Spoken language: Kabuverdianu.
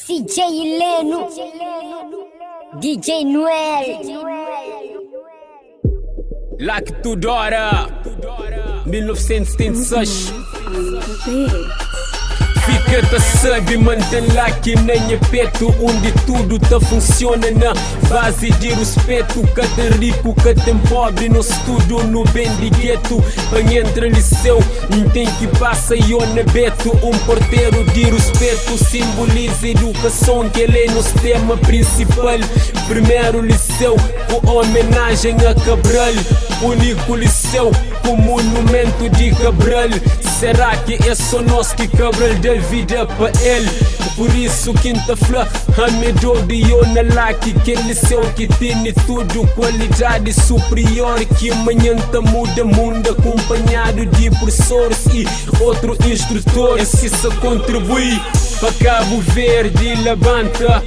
CJ Leno, DJ Noel. Lac Tudora, 1976. Fika ta sabe, mantém lá que nem é peto. Onde tudo tá funciona na base de respeito. Ka tem rico, ka tem pobre, nós tudo no bem de gueto. Pa entra liceu, tem que passa e na beto. Um porteiro de respeito simboliza educação, que ele é nosso tema principal. Primeiro liceu, com homenagem a Cabral. Único liceu com monumento de Cabral. Será que é só nós que Cabral dá vida pa ele? Por isso quinta flor, a medo de na lá que liceu que tem tudo, qualidade superior. Que amanhã tá muda mundo acompanhado de professores e outros instrutores que se contribui para Cabo Verde levanta.